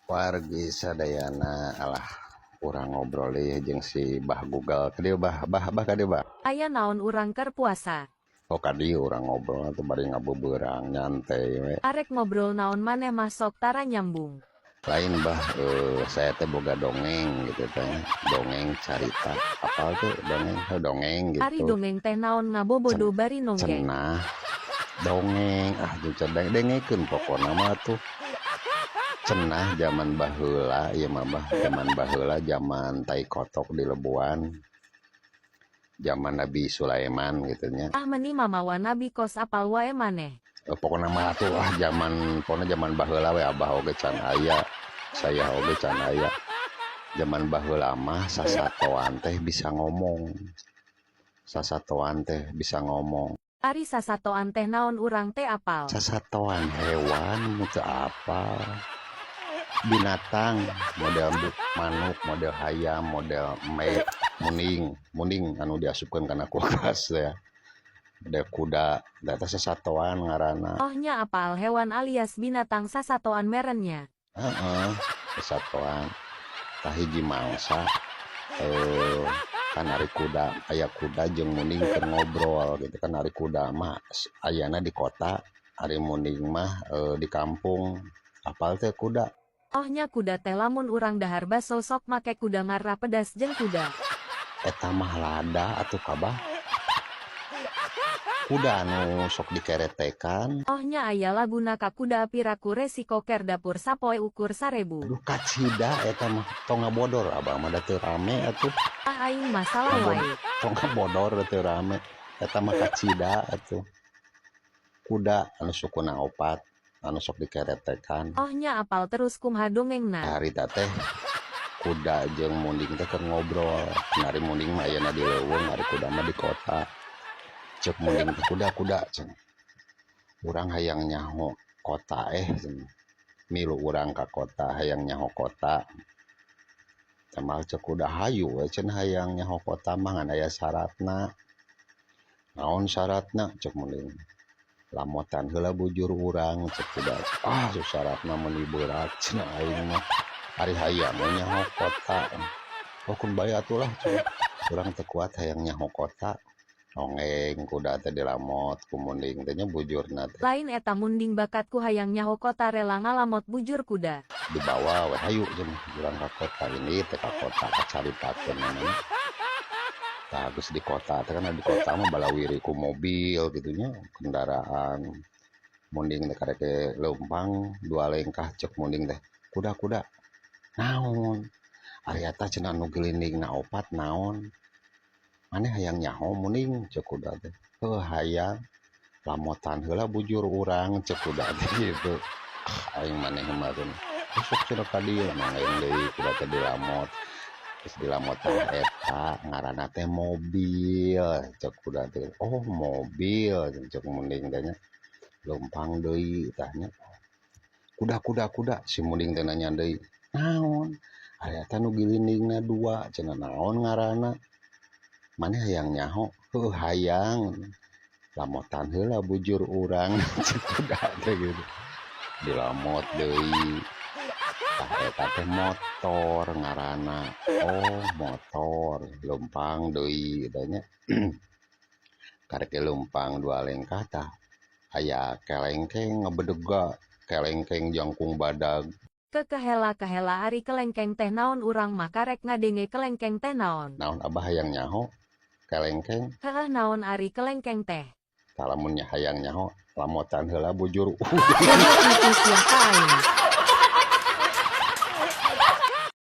Wargi sadayana, alah, urang ngobrol deui jeung si Bah Google. Ka dieu, Bah, Bah, Bah, ka dieu, Bah. Aya naon? Urang keur puasa. Oh, ka dieu urang ngobrol atuh, bari ngabeberang nyantai we. Arek ngobrol naon? Maneh mah sok tara nyambung. Lain, Bah, saya teh boga dongeng gitu teh. Dongeng carita. Apal tuh dongeng? Oh, dongeng Ari gitu. dongeng teh naon? Ngabobodo bari nonggeng. Cenah dongeng, ah, jeung cedeng dengekeun pokona mah tuh. Cenah zaman baheula ieu mah, Bah, zaman baheula, zaman tai kotok dilebuan. Zaman Nabi Sulaiman gitu nya. Ah, meni mamawa nabi, kos apal wae maneh. Eh, pokona mah tuh, ah, zaman pokona zaman baheula we, abah oge can aya, saya oge can aya. Zaman baheula mah sasatoan teh bisa ngomong. Sasatoan teh bisa ngomong. Ari sasatoan teh naon? Urang teu apal. Sasatoan hewan nu teu apal. Binatang model manuk, model hayam, model embe, munding, munding anu diasupkeun kana kulkas teh. Model kuda, da eta sasatoan ngaranna. Oh nya, apal hewan alias binatang sasatoan meren nya. Heeh, sasatoan. Tah, hiji mangsa kan ari kuda, aya kuda jeung munding keur ngobrol gitu kan. Ari kuda mah ayana di kota, ari munding mah di kampung. Apal teh kuda? Oh nya, kuda teh lamun urang dahar baso sok make kuda, ngarah pedas jeung kuda. Eta mah lada atuh, Kabah. Kuda anu sok dikeretekan. Oh nya, aya laguna ka kuda piraku resiko ker dapur sapoe ukur 1000. Aduh, kacida eta mah, tong ngabodor, abah mah da teu rame atuh. Ah, aing mah salah wae. Tong ngabodor, da teu rame. Eta mah kacida atuh. Kuda anu sukuna opat anu sok dikeretekan. Oh nya, apal. Terus kumaha dongengna? Harita teh kuda jeung munding teh keur ngobrol. Ari munding mah ayana di leuweung, ari kuda mah di kota. Cek munding teh, "Kuda, kuda," cenah, "urang hayang nyaho kota eh," cenah. "Milu urang ka kota, hayang nyaho kota." Tembal cek kuda, "Hayu we," cenah, "hayang nyaho kota mah, ngan aya syaratna." "Naon syaratna?" cek munding. "Lamotan heula bujur urang," cek kuda. "Ah, syaratna meuni berat," cenah, "aing mah ari hayang we nyaho kota." "Oh, keun bae atuh lah," cenah, "urang teu kuat hayang nyaho kota." Nongeng kuda teh dilamot ku munding teh nya bujurna teh. Lain eta munding bakat ku hayang nyaho kota rela ngalamot bujur kuda. Dibawa we, "Hayu," cenah, "urang ka kota." Ini teh ka kota kacaritakeun namanya. Tah, geus di kota teh kan di kota mah balawiri ku mobil gitu nya, kendaraan. Munding teh karek leumpang dua lengkah, cek munding teh, "Kuda, kuda." "Naon?" "Ari eta," cenah, "anu gelindingna opat naon? Maneh hayang nyaho, munding?" cek kuda teh. "Heuh, hayang." "Lamotan heula bujur urang," cek kuda teh gitu. "Ah, aing maneh mah," cenah. "Sok," cenah, "ka dieu." Nongeng deui kuda teh dilamot. Geus dilamot, "Tah, eta ngaranna teh mobil," cek kuda teh. "Oh, mobil," cek munding teh nya. Leumpang deui tah nya. "Kuda, kuda, kuda," si munding teh nanya deui. "Naon?" "Ari eta nu gilindingna dua," cenah, "naon ngaranna? Maneh hayang nyaho?" "Heuh, hayang." "Lamotan heula bujur urang," cek kuda teh gitu. Dilamot deui. "Tah, eta teh motor ngaranna." "Oh, motor." Leumpang deui tah nya. Karek leumpang dua lengkah, tah aya kelengkeng ngabedega, kelengkeng jangkung badag. Kekehela, kahela, ari kelengkeng teh naon? Urang mah karek ngadenge kelengkeng teh naon. Naon, abah hayang nyaho kelengkeng? Heeh, naon ari kelengkeng teh? Tah, lamun hayang nyaho, lamotan heula bujur. Goblok, nipu sia ka aing.